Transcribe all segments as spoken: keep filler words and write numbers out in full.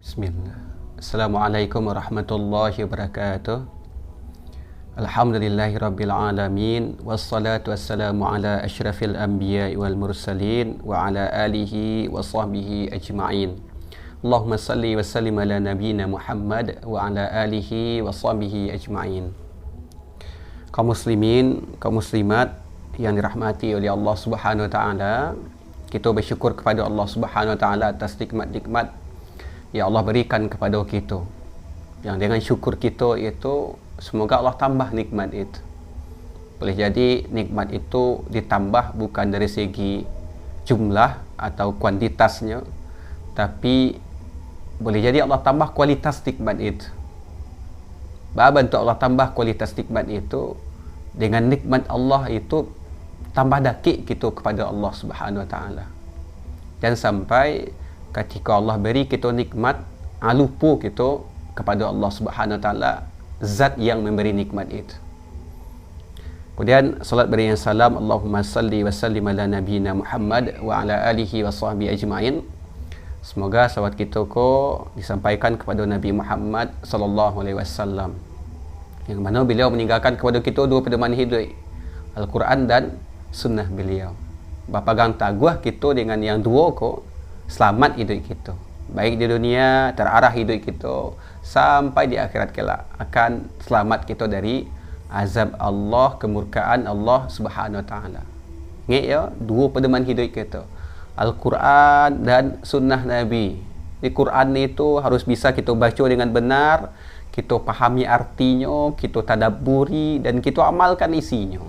Bismillah. Assalamualaikum warahmatullahi wabarakatuh. Alhamdulillahirabbil alamin, wassalatu wassalamu ala asyrafil anbiya'i wal mursalin, wa ala alihi wa sahbihi ajma'in. Allahumma salli wa sallim ala nabiyyina Muhammad wa ala alihi wa sahbihi ajma'in. Kaum muslimin, kaum muslimat yang dirahmati oleh Allah Subhanahu wa Ta'ala, kita bersyukur kepada Allah Subhanahu wa Ta'ala atas nikmat-nikmat yang Allah berikan kepada kita. Yang dengan syukur kita itu, semoga Allah tambah nikmat itu. Boleh jadi nikmat itu ditambah bukan dari segi jumlah atau kuantitasnya, tapi boleh jadi Allah tambah kualitas nikmat itu. Baa bantuak Allah tambah kualitas nikmat itu? Dengan nikmat Allah itu tambah dakek kito kepada Allah Subhanahu wa Ta'ala. Jan sampai katiko Allah beri kito nikmat, ah, lupo kito kepada Allah Subhanahu wa Ta'ala, zat yang memberi nikmat itu. Kemudian, salat beriringan salam, Allahumma salli wa sallim ala nabiyyina Muhammad wa ala alihi wa sahbihi ajma'in. Semoga salawat kito ko disampaikan kepada Nabi Muhammad sallallahu alaihi wasallam, yang mana beliau meninggalkan kepada kito dua pedoman hiduik, Al-Quran dan sunnah beliau. Bapagang taguah kito dengan yang duo ko, selamat hiduik kito, baik di dunia, terarah hiduik kito, sampai di akhirat kelak, akan selamat kito dari azab Allah, kemurkaan Allah Subhanahu wa Ta'ala. Ingek yo, duo pedoman hiduik kito, Al-Quran dan sunnah Nabi. Di Quran itu harus bisa kito baco dengan benar, kito pahami artinyo, kito tadabburi, dan kito amalkan isinyo.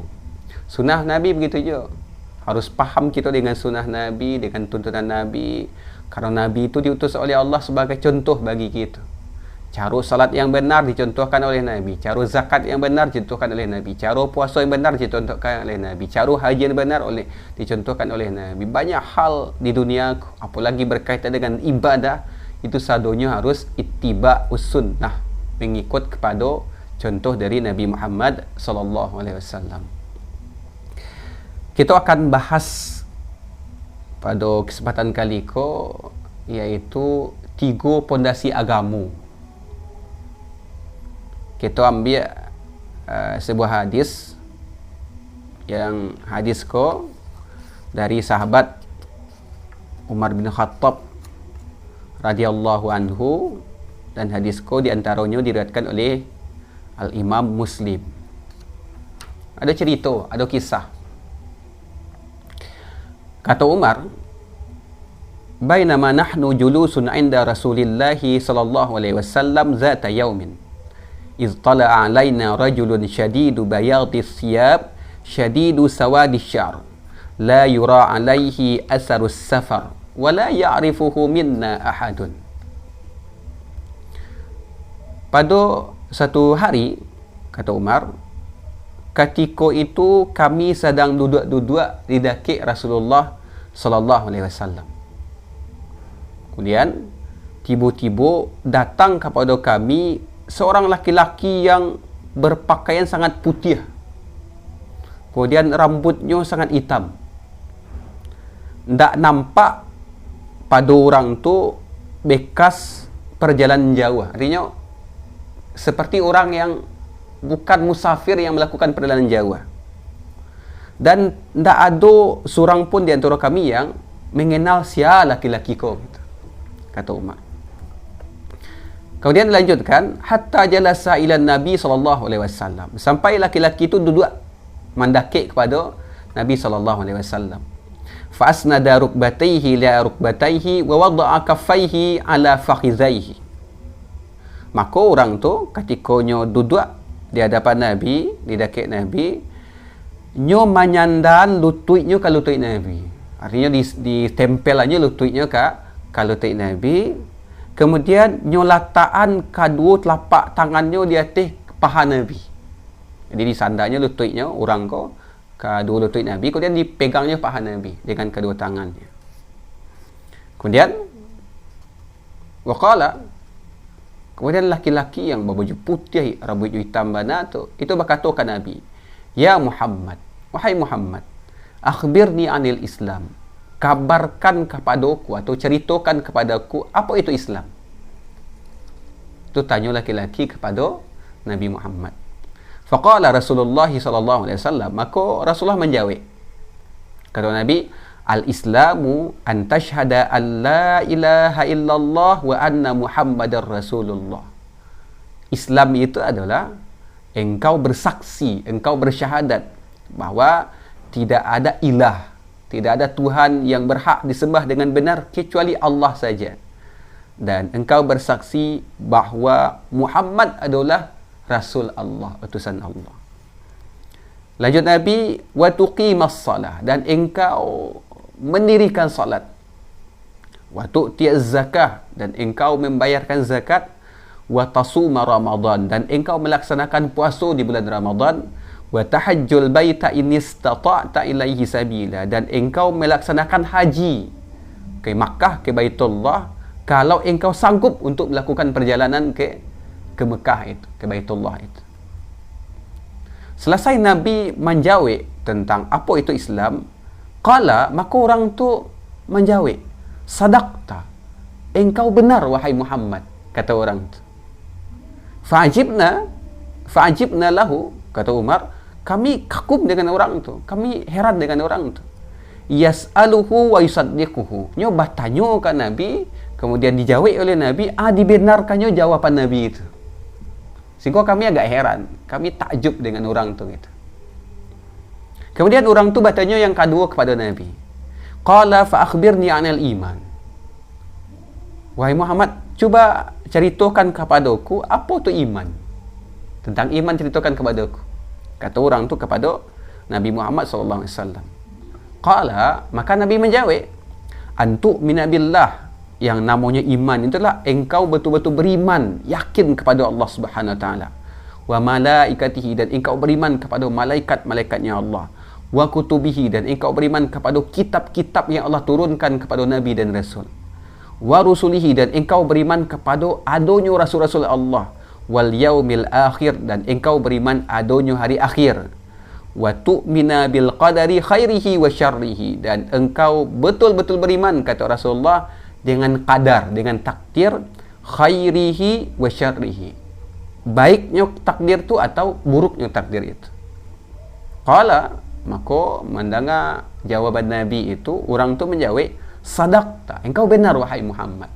Sunnah Nabi begitu juo. Harus paham kito dengan sunnah Nabi, dengan tuntunan Nabi. Karena Nabi itu diutus oleh Allah sebagai contoh bagi kito. Caro salat yang benar dicontohkan oleh Nabi, caro zakat yang benar dicontohkan oleh Nabi, caro puaso yang benar dicontohkan oleh Nabi, caro haji yang benar oleh, dicontohkan oleh Nabi. Banyak hal di dunia, apalagi berkaitan dengan ibadah, itu sadonyo harus ittiba sunnah, mengikut kepada contoh dari Nabi Muhammad sallallahu alaihi wasallam. Kito akan bahas pada kesempatan kali ko, yaitu tigo pondasi agamo. Kito ambiak, eh, sebuah hadis, yang hadis ko dari sahabat Umar bin Khattab radhiyallahu anhu, dan hadis ko di antaronyo diriwayatkan oleh Al-Imam Muslim. Ado cerito, ado kisah. Kato Umar, "Bainama nahnu julusun inda Rasulillahi sallallahu alaihi wasallam zata yaumin, iz tala'a alaina rajulun syadidu bayadis siyab, syadidu sawadis syar, la yura alaihi asarus safar, wa la ya'rifuhu minna ahadun." Pado satu hari, kato Umar, katiko itu kami sadang duduak-duduak di dakek Rasulullah sallallahu alaihi wasallam. Kemudian, tibo-tibo datang kapado kami seorang laki-laki yang berpakaian sangat putiah. Kemudian, rambutnyo sangat itam. Ndak nampak pado urang tu bekas perjalanan jauah. Artinyo, seperti orang yang bukan musafir yang melakukan perjalanan jauah. Dan ndak ado surang pun di antara kami yang mengenal sia laki-laki ko, gitu, kato Umar. Kemudian dilanjutkan, "Hatta jalasa ila Nabi sallallahu alaihi wasallam." Sampai laki-laki tu duduak mandakek kepada Nabi sallallahu alaihi wasallam. "Fa asnada rukbataihi ila rukbataihi wa wada'a kaffaihi ala fakhizaihi." Mako urang tu, katikonyo duduak di hadapan Nabi, di dakek Nabi, nyo manyandaan lutuiknyo ka lutuik Nabi. Artinyo, di, ditempelannyo lutuiknyo ka, ka lutuik Nabi. Kemudian, nyo latakan kaduo telapak tangannyo di ateh paha Nabi. Jadi, disandaknyo lutuiknyo urang ko ka duo lutuik Nabi, kemudian dipegangnyo paha Nabi dengan kaduo tangannyo. Kemudian, waqala, kemudian laki-laki yang babaju putiah, rambutnyo itam bana tu, itu bakato ka Nabi, "Ya Muhammad, wahai Muhammad, akhbirni anil Islam, kabarkan kapadoku atau caritokan kapadaku apo itu Islam." Tu tanyo laki-laki kapado Nabi Muhammad. Faqala Rasulullah sallallahu alaihi wasallam, mako Rasulullah manjawek. Kata Nabi, "Al-Islamu an tashhada an la ilaha illallah wa anna Muhammadar Rasulullah." Islam itu adalah engkau bersaksi, engkau bersyahadat bahwa tidak ada ilah, tidak ada Tuhan yang berhak disembah dengan benar kecuali Allah saja. Dan engkau bersaksi bahwa Muhammad adalah Rasul Allah, utusan Allah. Lanjut Nabi, "Wa tuqimas salah," dan engkau mendirikan salat. "Wa tu'tiyaz zakah," dan engkau membayarkan zakat. "Wa tasuma Ramadan," dan engkau melaksanakan puaso di bulan Ramadan. "Wa tahajjul baita in istata'ta ilaihi sabila," dan engkau melaksanakan haji ke Makkah, ke Baitullah, kalau engkau sanggup untuk melakukan perjalanan ke, ke Mekah itu, ke Baitullah itu. Selesai Nabi manjawek tentang apo itu Islam, qala, maka urang tu manjawek, "Sadaqta, engkau benar, wahai Muhammad," kata urang tu. "Fa'ajibna, fa'ajibna lahu," kata Umar, "kami kagum dengan urang tu, kami heran dengan urang tu. Yas'aluhu wa yusaddiquhu." Nyo batanyo ka Nabi, kemudian dijawek oleh Nabi, ah, dibenarkannyo jawaban Nabi itu. Sehingga kami agak heran, kami takjub dengan urang tu, gitu. Kemudian urang tu batanyo yang kaduo kapado Nabi. Qala fa akhbirni anil iman. "Wahai Muhammad, cuba caritokan kapadoku, apo tu iman? Tentang iman caritokan kapadoku," kata urang tu kapado Nabi Muhammad sallallahu alaihi wasallam. Qala, maka Nabi manjawek, "An tu'mina billah," yang namonyo iman itulah engkau batul-batul beriman, yakin kapado Allah Subhanahu wa Taala. "Wa malaikatihi," dan engkau beriman kapado malaikat-malaikatnya Allah. "Wa kutubihi," dan engkau beriman kapado kitab-kitab yang Allah turunkan kapado nabi dan rasul. "Wa rusulihi," dan engkau beriman kapado adonyo rasul-rasul Allah. "Wal yaumil akhir," dan engkau beriman adonyo hari akhir. "Wa tu'mina bil qadari khairihi wa syarrihi," dan engkau betul-betul beriman, kata Rasulullah, dengan qadar, dengan takdir, khairihi wa syarrihi, baiknyo takdir tu atau buruknyo takdir itu. Qala, mako mandanga jawaban Nabi itu, urang tu manjawek, "Sadaqta, engkau benar, wahai Muhammad."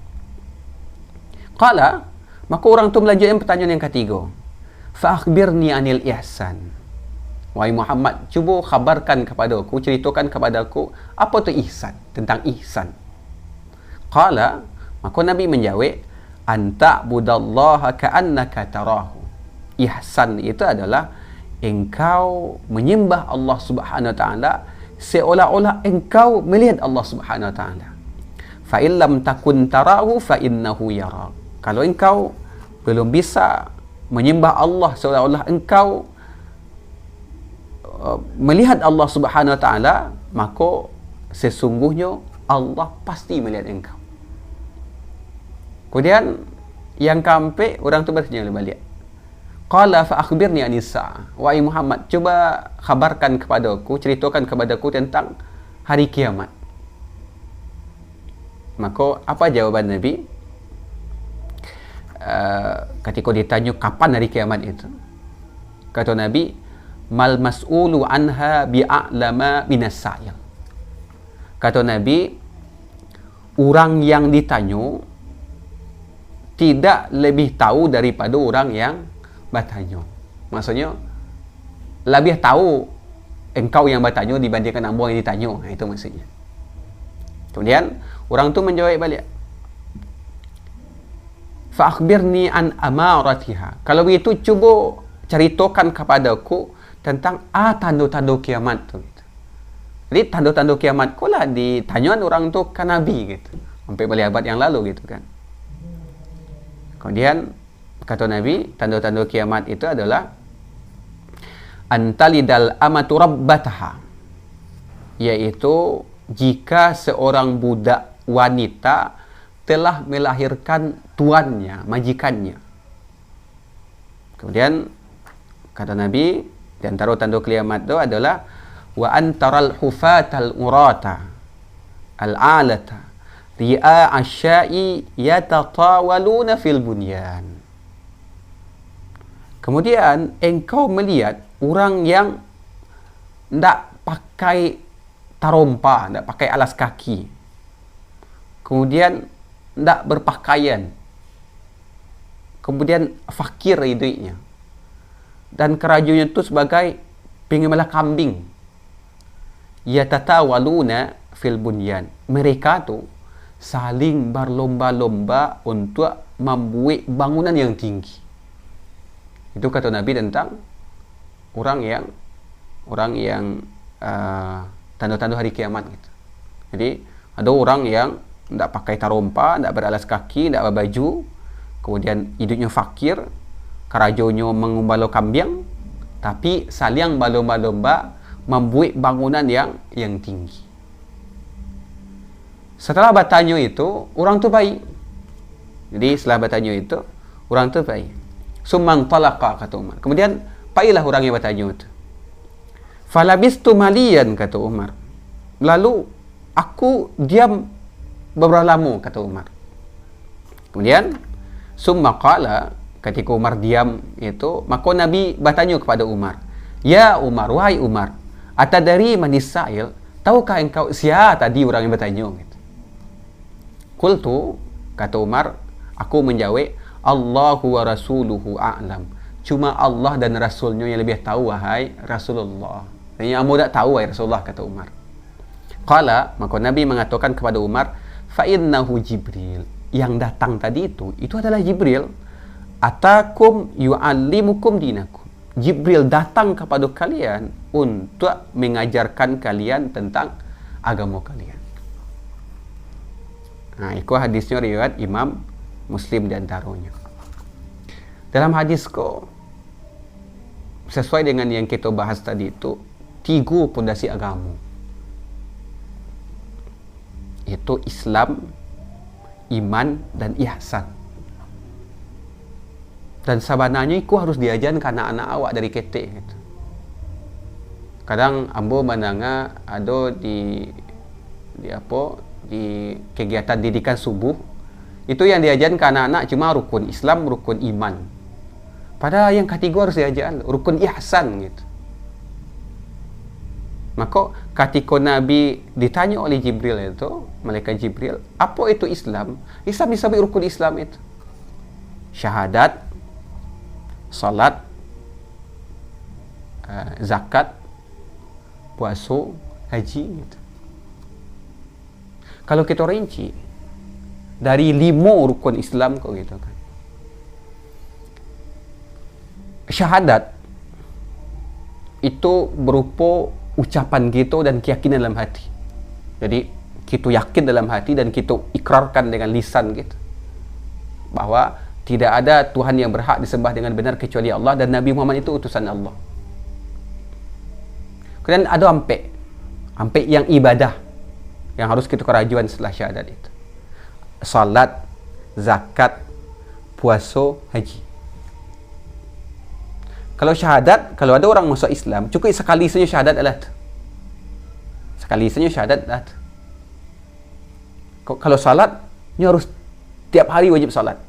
Qala, mako urang tu malanjuikkan pertanyaan yang katigo. "Fa akhbirni anil ihsan." "Wahai Muhammad, cubo khabarkan kapado aku, caritokan kapado aku, apo tu ihsan, tentang ihsan." Qala, mako Nabi manjawek, "An ta'budallaha ka'annaka tarahu." Ihsan itu adalah engkau menyembah Allah Subhanahu wa Taala seolah-olah engkau melihat Allah Subhanahu wa Taala. "Fa in lam takun tarahu fa innahu yarak." Kalau engkau belum bisa menyembah Allah seolah-olah engkau, eh, melihat Allah Subhanahu wa Taala, mako sesungguhnyo Allah pasti melihat engkau. Kemudian yang kaampek, urang tu batanyo baliak. Qala fa akhbirni anis sa'ah. "Wahai Muhammad, cuba khabarkan kapado aku, caritokan kapado aku tentang hari kiamat." Mako, apa jawaban Nabi? Eh, katiko ditanyo kapan hari kiamat itu, kato Nabi, "Mal mas'ulu anha bi'a'lama minas sa'il." Kato Nabi, urang yang ditanyo tidak lebih tahu daripado urang yang batanyo. Maksudnyo, labiah tahu engkau yang batanyo dibandingkan ambo yang ditanyo. Nah, itu maksudnyo. Kemudian, urang tu manjawab baliak, "Fa akhbirni an amaratiha." "Kalau begitu, cubo caritokan kapadaku tentang a tando-tando kiamat tu," gitu. Jadi, tando-tando kiamat ko lah ditanyoan urang tu ka Nabi, gitu. Sampai baleh abad yang lalu, gitu kan. Kemudian, kato Nabi, tando-tando kiamat itu adalah, "An talidal amatu rabbataha," yaitu jika seorang budak wanita telah melahirkan tuannya, majikannya. Kemudian, kata Nabi, di antara tando kiamat tu adalah, "Wa antaral hufatal urata al alata ri'a asyai yatatawaluna fil bunyan." Kemudian engkau melihat urang yang ndak pakai tarompa, ndak pakai alas kaki. Kemudian ndak berpakaian. Kemudian fakir iduiknyo. Dan karajonyo tu sebagai pengembala kambing. Yatatawaluna fil bunyan. Mereka tu saling berlomba-lomba untuk mambuek bangunan yang tinggi. Itu kato Nabi tentang urang yang, urang yang, ah, tando-tando hari kiamat gitu. Jadi, ado urang yang ndak pakai tarompa, ndak beralas kaki, ndak babaju, kemudian iduiknyo fakir, karajonyo mangumbalo kambiang, tapi saliang balomba-lomba mambuek bangunan yang, yang tinggi. Setelah batanyo itu, urang tu pai. Jadi, setelah batanyo itu, urang tu pai. Summa talaqa, kato Umar. Kemudian, pailah urang yang batanyo tu. Falabistu maliyan, kato Umar. Lalu, aku diam babarapo lamo, kato Umar. Kemudian, summa qala, katiko Umar diam itu, mako Nabi batanyo kepada Umar, "Ya Umar, wahai Umar, atadari manis sa'il, tahukah engkau sia tadi urang yang batanyo?" Gitu. Qultu, kato Umar, aku manjawab, "Allahu wa rasuluhu a'lam." Cuma Allah dan Rasulnyo yang lebih tahu, wahai Rasulullah. Jadi, ambo dak tahu, wahai Rasulullah, kato Umar. Qala, maka Nabi mangatokan kapado Umar, "Fa innahu Jibril." Yang datang tadi itu, itu adalah Jibril. "Atakum yu'allimukum dinakum." Jibril datang kapado kalian untuak mangajarkan kalian tentang agamo kalian. Nah, iko hadisnyo riwayat Imam Muslim di antaronyo. Dalam hadis ko, sesuai dengan yang kito bahas tadi tu, tigo pondasi agamo, yaitu Islam, iman, dan ihsan. Dan sabananyo iko harus diajan ka anak-anak awak dari ketek, gitu. Kadang ambo mandanga ado di, di apo, di kegiatan didikan subuh, itu yang diajan ka anak-anak cuma rukun Islam, rukun iman. Padahal yang katigo harus diajan, rukun ihsan, gitu. Mako, katiko Nabi ditanyo oleh Jibril itu, malaikat Jibril, "Apo itu Islam?" Islam disabuik rukun Islam itu. Syahadat, salat, eh, zakat, puaso, haji, gitu. Kalau kito rinci, dari limo rukun Islam ko gitu kan. Syahadat itu berupo ucapan kito dan keyakinan dalam hati. Jadi, kito yakin dalam hati dan kito ikrarkan dengan lisan kito bahwa tidak ada Tuhan yang berhak disembah dengan benar kecuali Allah dan Nabi Muhammad itu utusan Allah. Kemudian ada ampek, ampek yang ibadah yang harus kito karajoan setelah syahadat itu. Salat, zakat, puaso, haji. Kalau syahadat, kalau ada orang masuk Islam, cukup sakali saja syahadat lah tu. Sakali saja syahadat lah tu. Ko-, kalau salat, nyo harus tiap hari wajib salat.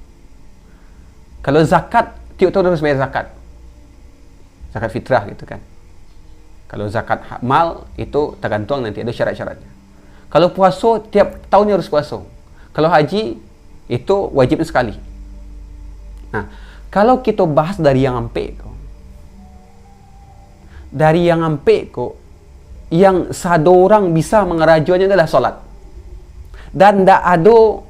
Kalau zakat, tiap tahun harus bayar zakat. Zakat fitrah gitu kan. Kalau zakat ha-, mal, itu tagantuang nanti, ada syarat-syaratnya. Kalau puaso, tiap tahun harus puaso. Kalau haji, itu wajibnya sekali. Nah, kalau kita bahas dari yang ampek ko, dari yang ampek ko, yang sado orang bisa mangarajoannya adalah salat. Dan ndak ado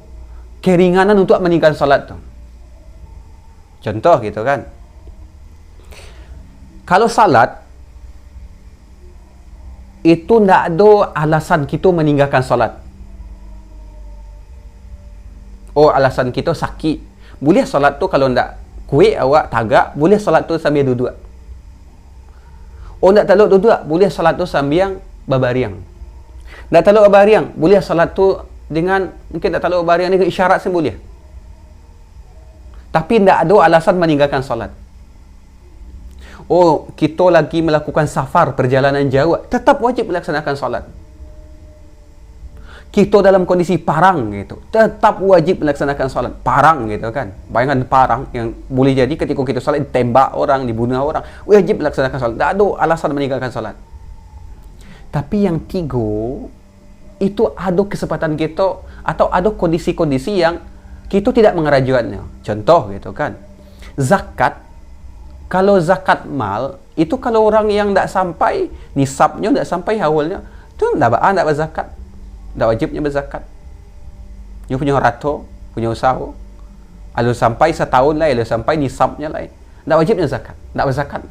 keringanan untuk meninggalkan salat tu. Contoh gitu kan. Kalau salat, itu ndak ado alasan kito maninggalkan salat. Oh, alasan kito sakik. Buliah salat tu kalau ndak kuek awak tagak, buliah salat tu sambil duduak. Oh, ndak talok duduak, buliah salat tu sambiang babariang. Ndak talok babariang, buliah salat tu dengan, mungkin ndak talok babariang dengan isyarat sen buliah. Tapi ndak ado alasan maninggalkan salat. Oh, kito lagi melakukan safar, perjalanan jauh, tetap wajib melaksanakan salat. Kito dalam kondisi parang gitu, tetap wajib melaksanakan salat. Parang gitu kan. Bayangkan parang yang boleh jadi ketika kito salat ditembak orang, dibunuh orang, wajib melaksanakan salat. Tidak ada alasan meninggalkan salat. Tapi yang tigo, itu ada kesempatan kito atau ada kondisi-kondisi yang kito tidak mengarajuannya. Contoh gitu kan. Zakat, kalau zakat mal, itu kalau orang yang ndak sampai nisabnyo, ndak sampai haulnyo, tu ndak ba-, ndak bazakat. Ndak wajibnyo bazakat. Nyo punyo harato, punyo usaho. Alun sampai satahun lai, alun sampai nisabnyo lai. Ndak wajibnyo zakat, ndak bazakat.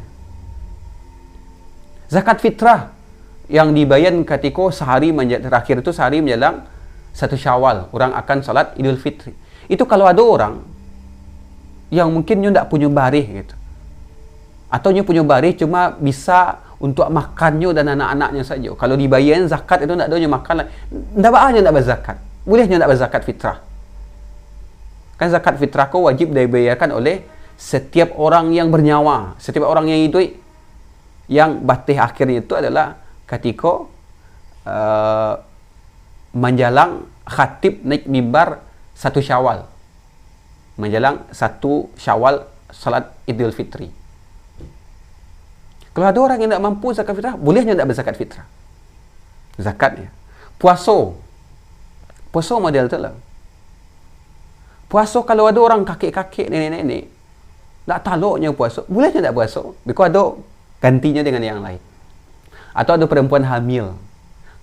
Zakat fitrah yang dibayar katiko sahari manja-, terakhir tu sahari menjelang satu Syawal, orang akan salat Idul Fitri. Itu kalau ada orang yang mungkin nyo ndak punyo bareh gitu. Atau nyo punyo bareh cuma bisa untuk makannyo dan anak-anaknyo sajo. Kalau dibayar zakat itu ndak ada nyo makan lah. Ndak baa nyo ndak bazakat. Boleh nyo ndak bazakat fitrah. Kan zakat fitrah ko wajib dibayarkan oleh setiap orang yang bernyawa, setiap orang yang hidup. Yang bateh akhirnyo itu adalah katiko, eh, manjalang khatib naik mimbar satu Syawal. Manjalang satu Syawal salat Idul Fitri. Kalau ada orang yang ndak mampu zakat fitrah, boleh nyo ndak bazakat fitrah. Zakatnya. Puaso. Puaso model tu lah. Puaso kalau ada orang kakek-kakek, nenek-nenek, ndak taloknyo puaso, boleh nyo ndak puaso. Biko ado gantinyo dengan yang lain. Atau ado perempuan hamil.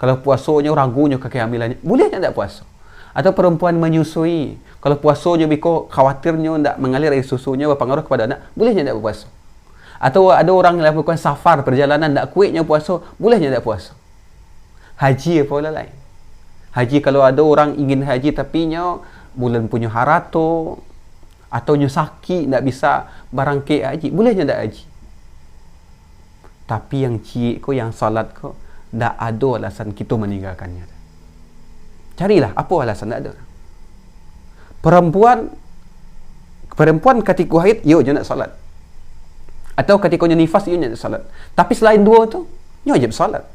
Kalau puasonyo ragunyo kakek hamilannyo, boleh nyo ndak puaso. Atau perempuan menyusui, kalau puasonyo biko khawatirnyo ndak mengalir air susunyo bapangaruh kepada anak, boleh nyo ndak puaso. Atau ado orang yang melakukan safar, perjalanan, ndak kuaiknyo puaso, boleh nyo ndak puaso. Haji apo lah lai. Haji kalau ado orang ingin haji tapi nyo bulan punyo harato, atau nyo sakik ndak bisa barangkek haji, boleh nyo ndak haji. Tapi yang ciek ko, yang salat ko, ndak ado alasan kito maninggalkannyo. Carilah, apo alasan ndak ado. Perempuan, perempuan katiko haid, iyo nyo ndak salat. Atau katiko nyo nifas, iyo nyo ndak salat. Tapi selain duo tu, nyo wajib salat.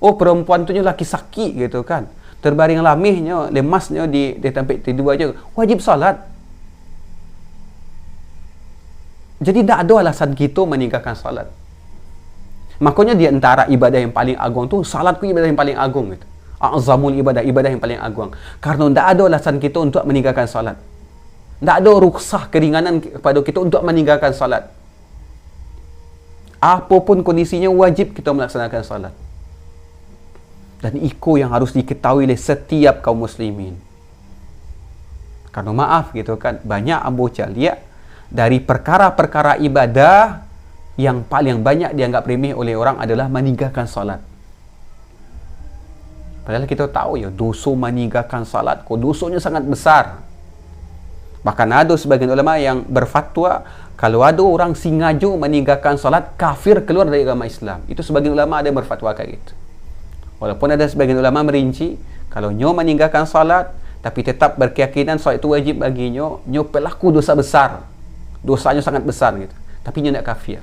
Oh, perempuan tu nyo lagi sakik gitu kan. Terbaring lameh nyo, lemas nyo di, di tampek tidua nyo, wajib salat. Jadi, ndak ado alasan kito maninggalkan salat. Makonyo, di antara ibadah yang paling agung tu, salat ko ibadah yang paling agung gitu. A'zamul ibadah, ibadah yang paling agung. Kareno ndak ado alasan kito untuk maninggalkan salat. Ndak ado rukhsah, keringanan kepada kito untuk maninggalkan salat. Apopun kondisinyo, wajib kito malaksanakan salat. Dan iko yang harus diketahui oleh setiap kaum muslimin. Kareno maaf gitu kan, banyak ambo caliak dari perkara-perkara ibadah yang paling banyak dianggap remeh oleh orang adalah maninggalkan salat. Padahal kito tahu yo, doso maninggalkan salat ko dosonyo sangat besar. Bahkan ado sebagian ulama yang berfatwa, kalau ado orang singajo maninggalkan salat, kafir, keluar dari agama Islam. Itu sebagian ulama ada yang berfatwa kayak gitu. Walaupun ada sebagian ulama merinci, kalau nyo maninggalkan salat, tapi tetap berkeyakinan salat itu wajib baginyo, nyo pelaku dosa besar. Dosanyo sangat besar gitu. Tapi nyo ndak kafir.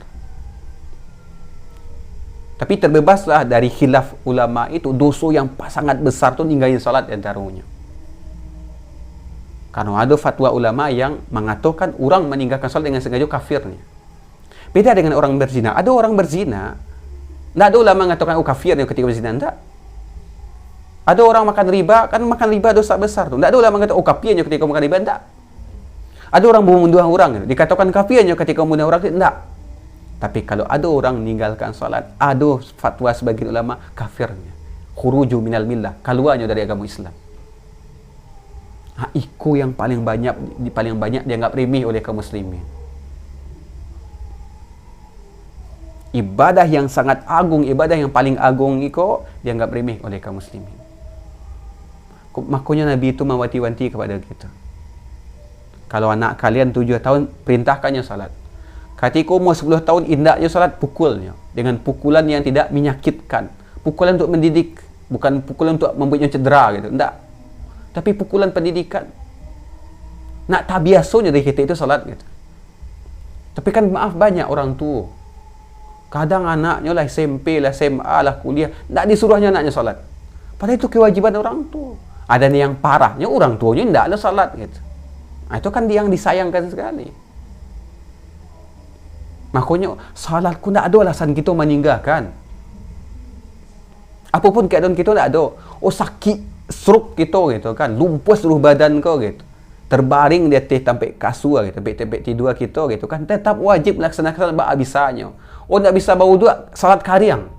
Tapi terbebaslah dari khilaf ulama itu, doso yang pa-, sangat besar tu ninggalin salat di antaronyo. Karena ada fatwa ulama yang mengatakan orang meninggalkan salat dengan sengaja kafirnya. Beda dengan orang berzina. Ada orang berzina, ndak ada ulama mengatakan, "Oh, kafirnya ketika berzina." Ndak. Ada orang makan riba, kan makan riba dosa besar tu. Ndak ada ulama mengatakan, "Oh, kafirnya ketika makan riba." Ndak. Ada orang membunuh orang, dikatakan kafirnya ketika membunuh orang, ndak. Tapi kalau ada orang meninggalkan salat, ada fatwa sebagian ulama kafirnya. Khuruju minal millah, kaluarnya dari agama Islam. Ha, iko yang paling banyak, di-, paling banyak dianggap remeh oleh kaum muslimin. Ibadah yang sangat agung, ibadah yang paling agung iko dianggap remeh oleh kaum muslimin. Ko-, makonyo Nabi tu mawanti-wanti kepada kita. Kalau anak kalian tujuh tahun, perintahkannyo salat. Katiko umur sepuluh tahun, indaknyo salat, pukulnyo dengan pukulan yang tidak menyakitkan. Pukulan untuk mendidik, bukan pukulan untuk membuatnya cedera gitu, ndak. Tapi pukulan pendidikan. Nak tabiasonyo dari kita itu salat gitu. Tapi kan maaf, banyak orang tua. Kadang anaknyo lah S M P, lah S M A, lah kuliah, ndak disuruahnyo anaknyo salat. Padahal itu kewajiban orang tua. Ada yang parahnyo, orang tuonyo ndak ado salat gitu. Nah, itu kan yang disayangkan sekali. Makonyo, salat ko ndak ado alasan kito maninggakan. Apapun keadaan kito ndak ado. Oh, sakik, stroke kito gitu kan. Lumpuh seluruh badan ko gitu. Terbaring di ateh tampek kasua gitu, tampek, tampek tidua kito gitu kan. Tetap wajib melaksanakan salat bak bisanyo. Oh, ndak bisa bawudu, salat kariang.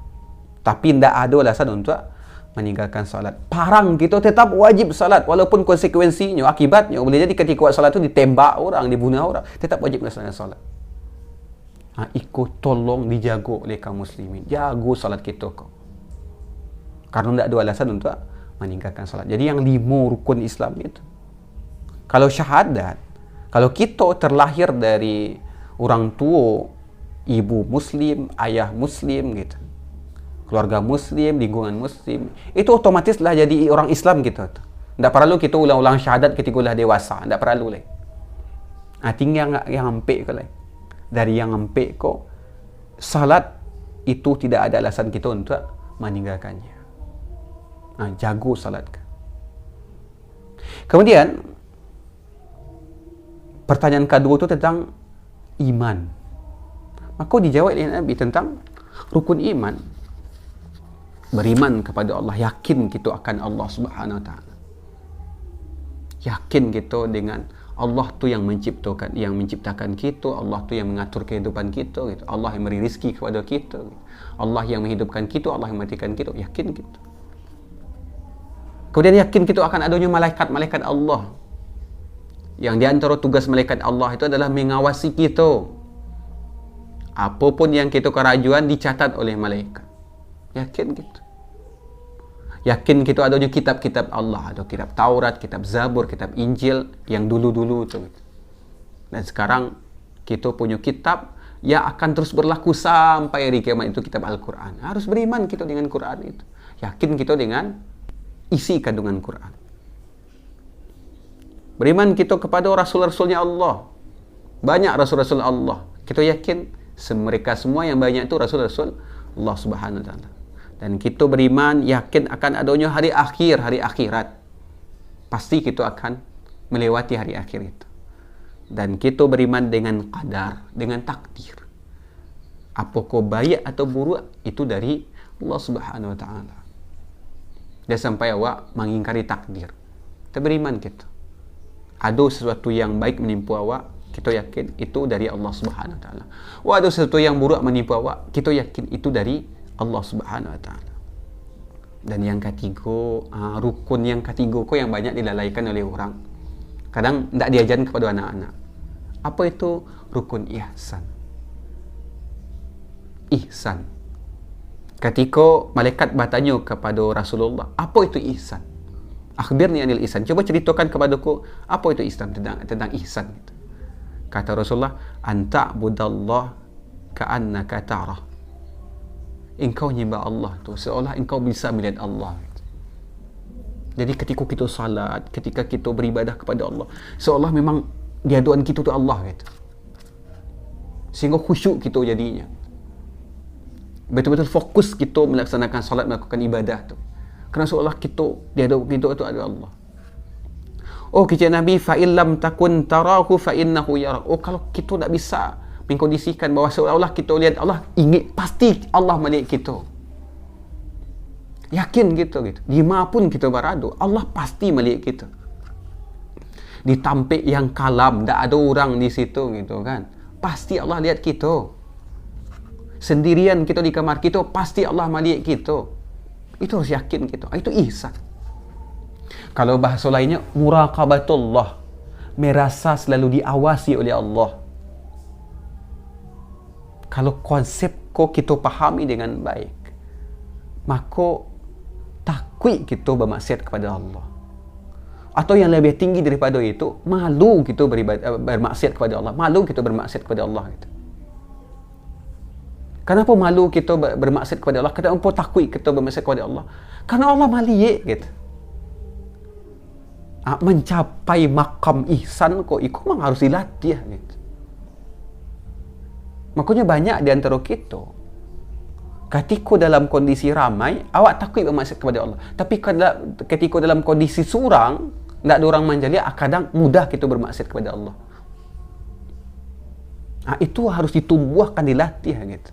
Tapi ndak ado alasan untuak maninggakan salat. Parang kito tetap wajib salat, walaupun konsekuensinyo, akibatnyo, boleh jadi katiko salat tu ditembak orang, dibunuh orang, tetap wajib melaksanakan salat. Ha, iko tolong dijago oleh kaum muslimin. Jago salat kito ko. Karena ndak ado alasan untuak maninggakan salat. Jadi yang limo rukun Islam itu. Kalau syahadat, kalau kito terlahir dari orang tuo, ibu muslim, ayah muslim gitu. Keluarga muslim, lingkungan muslim, itu otomatis lah jadi orang Islam kito tu. Ndak paralu kito ulang-ulang syahadat katiko lah dewasa, ndak paralu lai. Ah, tinggal yang, yang ampek ko lai. Dari yang ampek ko, salat itu tidak ada alasan kito untuak maninggakannya. Ah, jago salat ka. Kemudian, pertanyaan kaduo tu tentang iman. Mako dijawab oleh Nabi tentang rukun iman. Beriman kepada Allah, yakin kito akan Allah Subhanahu Wa Taala. Yakin kito dengan Allah tu yang menciptakan, yang menciptakan kito, Allah tu yang mengatur kehidupan kito, gitu. Allah yang beri rizki kepada kito, gitu. Allah yang menghidupkan kito, Allah yang mematikan kito, yakin kito. Kemudian yakin kito akan adonyo malaikat-malaikat Allah. Yang di antaro tugas malaikat Allah itu adalah mengawasi kito. Apapun yang kito karajoan dicatat oleh malaikat. Yakin kito. Yakin kito adonyo kitab-kitab Allah, ado kitab Taurat, kitab Zabur, kitab Injil yang dulu-dulu tu. Dan sekarang kito punyo kitab yang akan terus berlaku sampai hari kiamat itu kitab Al-Quran. Harus beriman kito dengan Quran itu. Yakin kito dengan isi kandungan Quran. Beriman kito kepada rasul-rasulnya Allah. Banyak rasul-rasul Allah. Kito yakin se-, mereka semua yang banyak tu rasul-rasul Allah Subhanahu Wa Taala. Dan kito beriman, yakin akan adonyo hari akhir, hari akhirat. Pasti kito akan melewati hari akhir itu. Dan kito beriman dengan qadar, dengan takdir. Apokah baiak atau buruak, itu dari Allah Subhanahu Wa Taala. Jan sampai awak mangingkari takdir. Tapi beriman kito. Ado sesuatu yang baik manimpo awak, kito yakin itu dari Allah Subhanahu Wa Taala. Wah, ado sesuatu yang buruak manimpo awak, kito yakin itu dari Allah Subhanahu Wa Taala. Dan yang katigo, ah, rukun yang katigo ko yang banyak dilalaikan oleh urang. Kadang ndak diajan kepada anak-anak. Apo itu rukun ihsan? Ihsan. Katiko malaikat batanyo kepada Rasulullah, "Apo itu ihsan? Akhbirni anil ihsan. Cubo caritokan kepadaku, apo itu ihsan tentang, tentang ihsan?" Kata Rasulullah, "An ta'budallah ka'annaka tarah." Engkau nyembah Allah tu seolah engkau bisa melihat Allah. Jadi, ketika kita salat, ketika kita beribadah kepada Allah, seolah memang di hadapan kita tu Allah, gitu. Sehingga khusyuk kita jadinya. Betul-betul fokus kita melaksanakan salat, melakukan ibadah tu. Kerana seolah kita di hadapan kita tu ada Allah. Oh, kecek Nabi, "Fa in lam takun tarahu fa innahu yarak." Oh, kalau kita tak bisa mengkondisikan bahwa seolah-olah kita lihat Allah, ingat, pasti Allah melihat kita. Yakin kita gitu. Di mana pun kita berada, Allah pasti melihat kita. Di tampek yang kalam, tak ada orang di situ gitu kan. Pasti Allah lihat kita. Sendirian kita di kamar kita, pasti Allah maliek kita. Itu harus yakin kita. Itu ihsan. Kalau bahasa lainnya, muraqabatullah. Merasa selalu diawasi oleh Allah. Kalau konsep ko kita pahami dengan baik, mako takuik kita bermaksiat kepada Allah. Atau yang lebih tinggi daripada itu, malu kita beribadah, bermaksiat kepada Allah. Malu kita bermaksiat kepada Allah gitu. Kenapa malu kita ber-, bermaksiat kepada Allah? Kenapa takut kita bermaksiat kepada Allah? Karena Allah maliek gitu. Ah, mencapai makam ihsan ko, iko memang harus dilatih gitu. Makanya banyak di antara kita Katiko dalam kondisi ramai, awak takuik bamaksiat kepada Allah. Tapi kada-, katiko dalam kondisi surang, ndak ada urang mancaliak, kadang mudah kito bamaksiat kepada Allah. Ha, itu harus ditumbuahkan, dilatih gitu.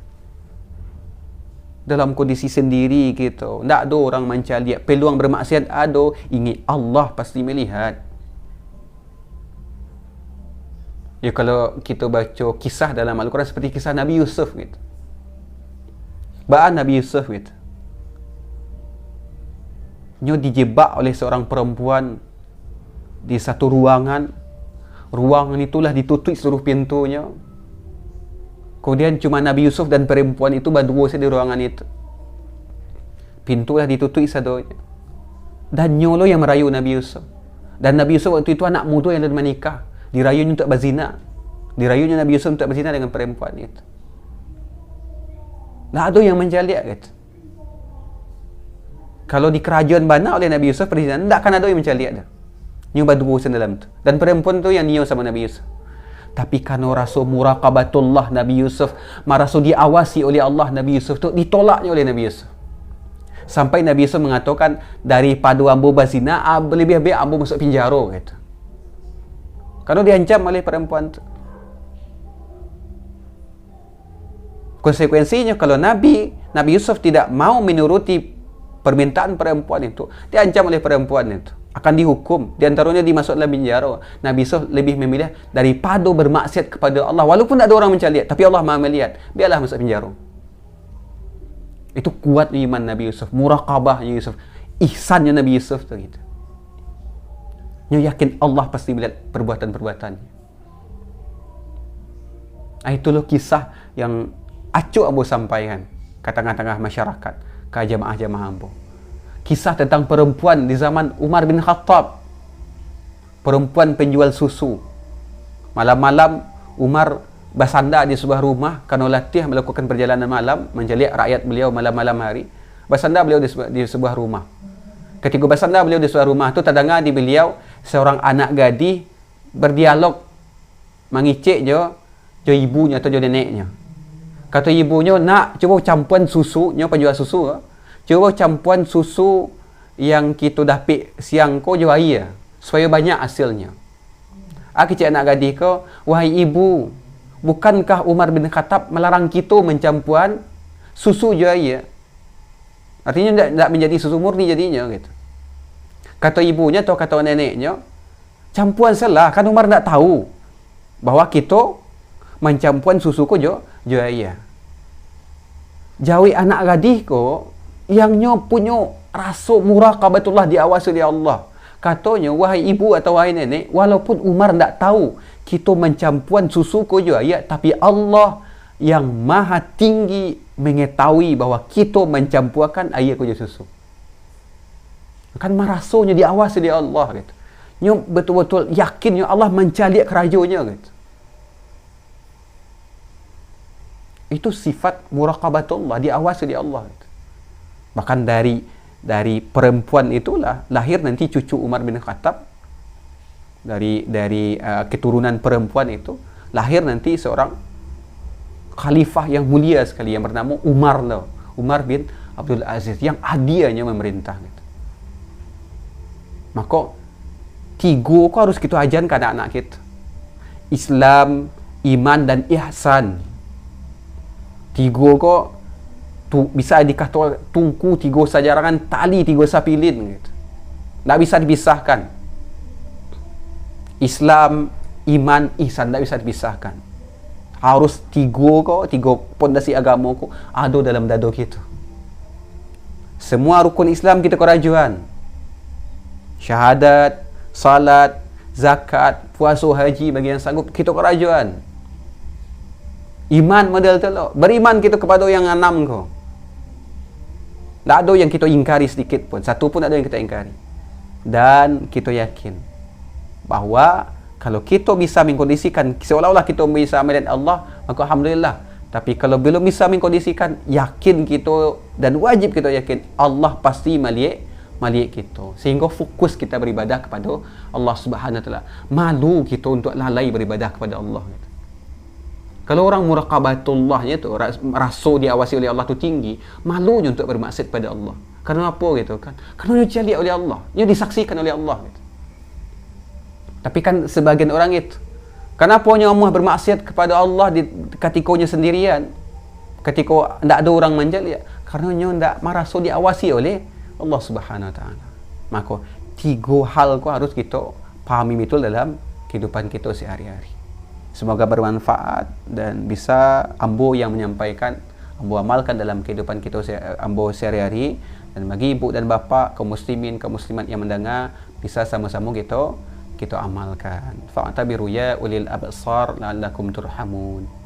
Dalam kondisi sendiri gitu, ndak ada urang mancaliak, peluang bermaksiat ado, ingat Allah pasti melihat. Ya, kalau kito baco kisah dalam Al-Quran seperti kisah Nabi Yusuf gitu. Baa Nabi Yusuf gitu. Nyo dijebak oleh seorang perempuan di satu ruangan. Ruangan itulah ditutuik seluruh pintunyo. Kemudian cuma Nabi Yusuf dan perempuan itu baduo saja di ruangan itu. Pintu lah ditutuik sadonyo. Dan nyo lo yang marayu Nabi Yusuf. Dan Nabi Yusuf waktu itu anak mudo yang alun manikah. Dirayunyo untuak bazina. Dirayunyo Nabi Yusuf untuak bazina dengan perempuan itu. Ndak ado yang mancaliak gitu. Kalau dikarajoan bana oleh Nabi Yusuf perzinahan, ndak akan ado yang mancaliak doh. Nyo baduo sen dalam tu. Dan perempuan tu yang nio samo Nabi Yusuf. Tapi karano raso muraqabatullah Nabi Yusuf, maraso diawasi oleh Allah Nabi Yusuf tu, ditolaknyo oleh Nabi Yusuf. Sampai Nabi Yusuf mangatokan, "Daripado ambo bazina, ab-, labiah baik ambo masuak pinjaro," gitu. Karano diancam oleh perempuan tu. Konsekuensinyo, kalau Nabi, Nabi Yusuf tidak mau menuruti permintaan perempuan itu, diancam oleh perempuan itu, akan dihukum, di antaronyo dimasuk dalam penjaro. Nabi Yusuf lebih memilih daripado bermaksiat kepada Allah, walaupun tak ada orang mancaliak, tapi Allah Maha melihat, biarlah masuk penjaro. Itu kuatnyo iman Nabi Yusuf, muraqabah Yusuf, ihsannyo Nabi Yusuf tu gitu. Nyo yakin Allah pasti melihat perbuatan-perbuatan. Ah, itu lo kisah yang acok ambo sampaikan ka tangah-tangah masyarakat, ka jamaah-jamaah ambo. Kisah tentang perempuan di zaman Umar bin Khattab. Perempuan penjual susu. Malam-malam, Umar basanda di sebuah rumah, karano latiah melakukan perjalanan malam, mancaliak rakyat beliau malam-malam hari. Basanda beliau di sebuah, di sebuah rumah. Ketika basanda beliau di sebuah rumah tu, tadanga di beliau seorang anak gadih berdialog, mangicek jo, jo ibunyo atau jo neneknyo. Kato ibunyo, "Nak, cubo campuan susu," nyo penjual susu, "cubo campuan susu yang kito dapek siang ko jo aia, supayo banyak asilnyo." Ah, kecek anak gadih ko, "Wahai ibu, bukankah Umar bin Khattab melarang kito mancampuan susu jo aia? Artinyo, ndak, ndak manjadi susu murni jadinyo," gitu. Kato ibunyo atau kato neneknyo, "Campuan salah, kan Umar ndak tahu bahwa kito mancampuan susu ko jo, jo aia." Jawek anak gadih ko, yang nyo punyo raso muraqabatullah, diawasi dek Allah. Katonyo, "Wahai ibu atau wahai nenek, walaupun Umar ndak tahu kito mancampuan susu ko jo aia, tapi Allah yang Maha Tinggi mengetahui bahwa kito mancampuakan aia ko jo susu." Kan marasonyo diawasi dek Allah gitu. Nyo betul-betul yakinnyo Allah mancaliak karajonyo gitu. Itu sifat muraqabatullah, diawasi dek Allah gitu. Bahkan dari, dari perempuan itulah lahir nanti cucu Umar bin Khattab. Dari, dari, eh, keturunan perempuan itu lahir nanti seorang khalifah yang mulia sekali yang bernamo Umar tu. Umar bin Abdul Aziz yang adilnyo memerintah gitu. Mako, tigo ko harus kito ajan ka anak-anak kito. Islam, iman, dan ihsan. Tigo ko tu bisa dikato tungku tigo sajarangan, tali tigo sapilin gitu. Ndak bisa dipisahkan. Islam, iman, ihsan ndak bisa dipisahkan. Harus tigo ko, tigo pondasi agamo ko ado dalam dado kito. Semua rukun Islam kito karajoan. Syahadat, salat, zakat, puaso, haji, bagi yang sanggup, kito karajoan. Iman model tu lo. Beriman kito kepada yang anam ko. Ndak ado yang kito ingkari sedikit pun. Satu pun ndak ado yang kito ingkari. Dan kito yakin bahwa kalau kito bisa mengkondisikan seolah-olah kito bisa melihat Allah, maka alhamdulillah. Tapi kalau belum bisa mengkondisikan, yakin kito dan wajib kito yakin Allah pasti maliek, maliek kito. Sehingga fokus kita beribadah kepada Allah Subhanahu Wa Taala. Malu kito untuk lalai beribadah kepada Allah. Kalau orang muraqabatullah-nyo tu, ra-, raso diawasi oleh Allah tu tinggi, malunyo untuk bermaksiat pada Allah. Karena apa gitu kan? Karena nyo caliak oleh Allah, nyo disaksikan oleh Allah gitu. Tapi kan sebagian orang itu, kenapa nyo amuah bermaksiat kepada Allah di, katiko nyo sendirian? Katiko ndak ado urang mancaliak? Karena nyo ndak maraso diawasi oleh Allah Subhanahu Wa Taala. Mako, tigo hal ko harus kito pahami betul dalam kehidupan kito sehari-hari. Semoga bermanfaat dan bisa ambo yang menyampaikan, ambo amalkan dalam kehidupan kito se-, ambo sehari-hari, dan bagi ibu dan bapak, kaum muslimin, kaum muslimat yang mendengar, bisa samo-samo kito, kito amalkan. Fa'tabiru ya ulil absar la'allakum turhamun.